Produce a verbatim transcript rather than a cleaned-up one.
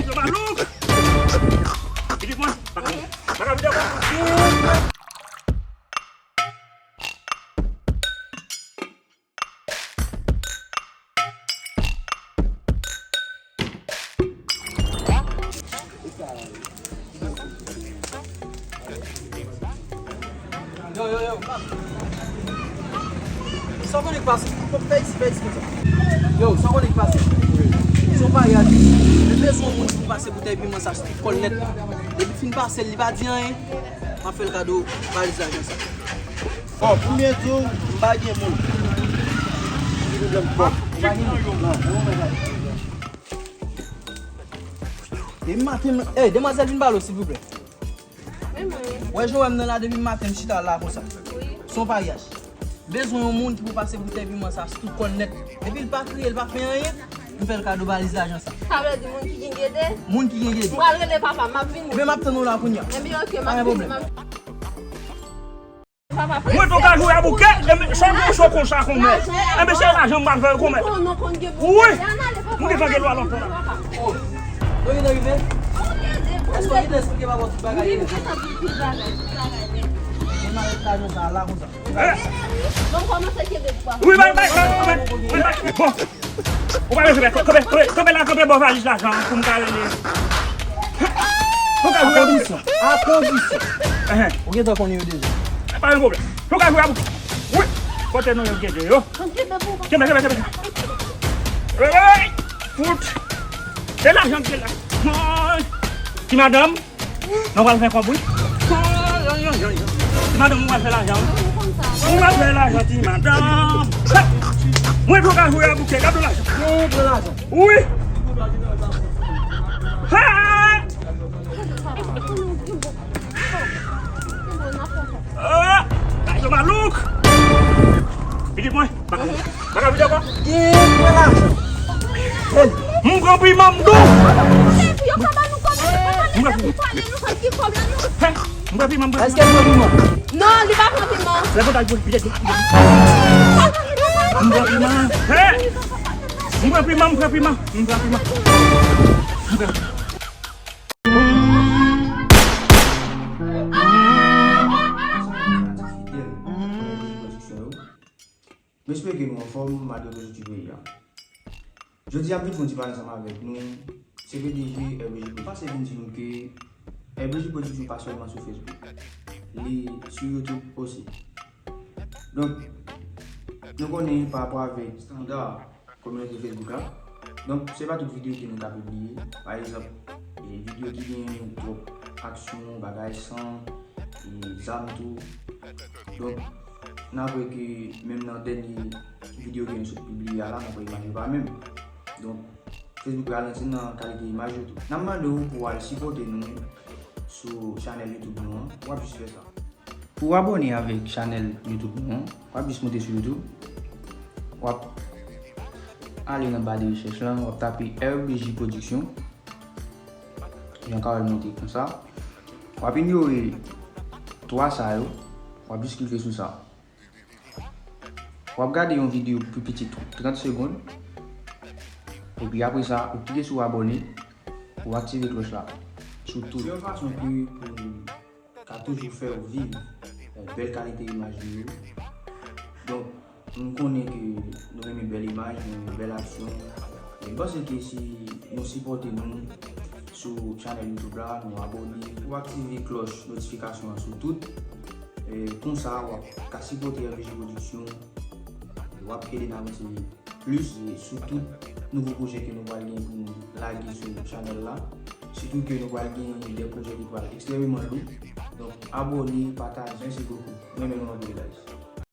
Yo malouk! Pitit mwen, pa ka, pa ka vide mwen. Yo, yo, yo. Sa w konnen k pase? Fè isi, fè isi konsa. Yo, sa w konnen k pase? Se yon paryaj. Mwen bezwen yon moun pou pase boutèy piman sa sou kò l nèt. Depi fin pase l, li pa di anyen. M ap fè l kado valiz lajan sa. Bon, premye tou, m pa gen moun. Gen pwoblèm twòp. Ou pa gen moun? Non, non, non, non. Depi maten, ey, demwazèl, vin pale w, silvouplè. Wè jan w wè m nan la, depi maten, m chita la konsa. Se yon paryaj. Bezwen yon moun ki pou pase boutèy piman sa sou kò l nèt. Epi l pa kriye, l pa fè anyen, m fè l kado valiz lajan sa. Sa vle di moun ki gen gede? Moun ki gen gede. M pral rele papa, m ap vini. Ebyen, m ap tann ou la kounye a. Ebyen, oke, m ap vini, m ap Mwen tou ka jwe a bouke, e men, sa w cho konsa konmè. E men, se lajan m pral fè konmè. Wi! M te fè lwa lontan la. Èske w te esplike papa tout bagay? Wi, bay, bay, bay, bay, bay. Bon. Ou pa bezwen, kanpe, kanpe, kanpe la, kanpe bò valiz lajan pou m ka rele. Pou ka jwe a bouke. A kondisyon. Ou gentan konnen yo deja. Pa gen pwoblèm. Pou ka jwe a bouke. Wi. Kote nou yo gede yo? Kenbe, kenbe, kenbe. Ey, fout. Se lajan ki la. Ti madanm. Nou pral fè kòb, wi. Ti madanm, nou pral fè lajan, wi. Nou pral fè lajan, ti madanm. Mwen tou ka jwe a bouke, gade lajan. Wi. Ha! Ah! Yo malouk. Pitit mwen. Baka, baka vide ankò. Gen pran lajan. M pran piman m dou. Yo ka ba nou kòb, yo ka ba nou kòb, nou kòb ki kòb la nou. Hè, m pran piman, m pran piman. Èske l pran piman? Non, li pa pran piman. Lè kontak vide, vide. M pran piman. Hè. M pran piman, m pran piman. M pran piman. M espere ke nou anfòm malgre konjonkti peyi a. Jodi a, m vin fè yon ti pale ansanm avèk nou. Se P D G R B J Production. Pase vin di nou ke R B J Production pa sèlman sou Facebook. Li sou YouTube osi. Donk, nou konnen pa rapò avèk estanda kominote Facebook la. Donk, se pa tout videyo ke nou ka pibliye. Pa egzanp, e videyo ki gen twòp aksyon, bagay san, e zam tou. Donk, n a vwè ke menm nan dènye videyo ke nou sot pibliye a la, n a vwè imaj yo pa menm. Donk, Facebook ralanti nan kalite imaj yo tou. N ap mande w pou w al sipòte nou sou chanèl YouTube nou an. W ap jis fè sa. Pou w abòne avèk chanèl YouTube nou an, w ap jis moute sou YouTube. W ap ale nan ba de rechèch lan, w ap tape R B J Production. Jan w ka wè l monte konsa. W ap inyore twa sa yo. W ap jis klike sou sa. W ap gade yon videyo pi piti trant segonn. Epi apre sa, ou klike sou abòne pou w aktive klòch la sou tout. Se yon fason ke pou nou ka toujou fè w viv, eh, bèl kalite imaj nou yo. Donk, m konnen ke nou renmen bèl imaj, nou renmen bèl aksyon. E m panse ke si nou sipòte nou sou chanèl YouTube la, nou abòne, ou aktive klòch notifikasyon an sou tout, e konsa w ap ka sipòte R B J Production, w ap ede n avanse plis, e sou tout nouvo pwojè ke nou pral gen pou nou lage sou chanèl la. Sitou ke nou pral gen de pwojè ki pral ekstrèmeman lou. Donk, abòne, pataje, mèsi bokou. Mwen menm, mwen anpil, guys.